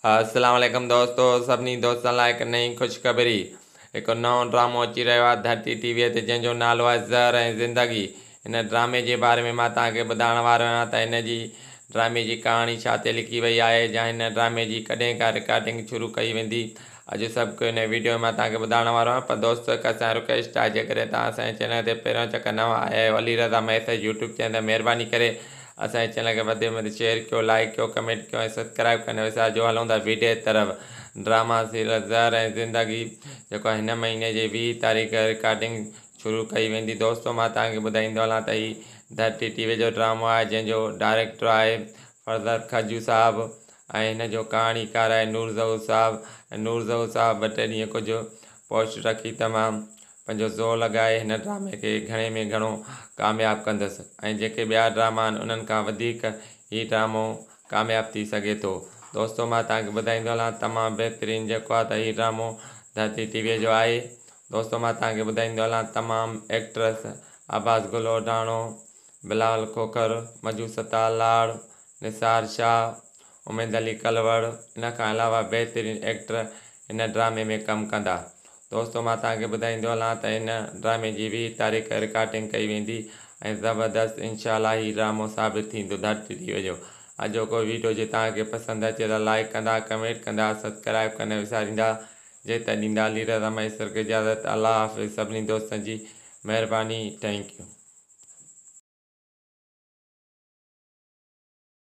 السلام عليڪم دوستو سڀني دوستن لاء هڪ نئين خوشخبري هڪ نئون ڊرامو اچي رهيو آهي ڌرتي ٽي وي تي جنهن جو نالو آهي زهر ۽ زندگي هن ڊرامي جي باري ۾ مان توهان کي ٻڌائڻ وارو آهيان ته هن جي ڊرامي جي ڪهاڻي ڇا تي لکي وئي آهي يا هن ڊرامي جي ڪڏهن کان رڪارڊنگ شروع ڪئي ويندي اڄ سڀ ڪجهه هن ويڊيو ۾ مان توهان کي ٻڌائڻ وارو آهيان پر دوستو هڪ اسان جي رڪويسٽ آهي جيڪڏهن توهان اسان جي چينل تي پهريون چڪر نوان آيا آهيو علي رضا مهيسر يوٽيوب چينل تي مهرباني ڪري اسان جي چينل کي وڌ ۾ وڌ شيئر ڪيو لائيڪ ڪيو ڪمينٽ ڪيو ۽ سبسڪرائب ڪرڻ نه وسارجو هلون ٿا ويڊيو جي طرف ڊراما سيريل زهر ۽ زندگي جيڪو هن مهيني جي 20 تاريخ رڪارڊنگ شروع ڪئي ويندي دوستو مان توهان کي ٻڌائيندو هلان ته هي ڌرتي ٽي وي جو ڊرامو آهي جنهن جو ڊائريڪٽر آهي فرزاد کجو صاحب ۽ هن جو ڪهاڻيڪار آهي نور ظهور صاحب ۽ نور ظهور صاحب ٻه ٽي ڏينهن ڪجهه پوسٽ رکي ته مان پنهنجو زور لڳائي هن ڊرامي کي گهڻي ۾ گهڻو ڪامياب ڪندس ۽ جيڪي ٻيا ڊراما آهن انهن کان وڌيڪ هي ڊرامو ڪامياب ٿي سگهي ٿو دوستو مان توهان کي ٻڌائيندو هلان تمام بهترين جيڪو آهي ته هي ڊرامو ڌرتي ٽي وي جو آهي دوستو مان توهان کي ٻڌائيندو هلان تمام ايڪٽرس عباس گل اوڍاڻو بلاول کوکر مجو ستار لاڙ نثار شاهه اميد علي ڪلوڙ ان کان علاوه بهترين ايڪٽر هن ڊرامي ۾ ڪم ڪندا. دوستو مان توهان کي ٻڌائيندو هلان ته هن ڊرامي جي 20 تاريخ رڪارڊنگ ڪئي ويندي ۽ زبردست انشاء الله هي ڊرامو ثابت ٿيندو ڌرتي ٽي وي جو اڄوڪو ويڊيو جي توهان کي پسند اچي ته لائيڪ ڪندا ڪمينٽ ڪندا سبسڪرائب ڪرڻ نه وساريندا جيستائين ڏيندا علي رضا مهيسر کي اجازت الله حافظ سڀني دوستن جي مهرباني thank you.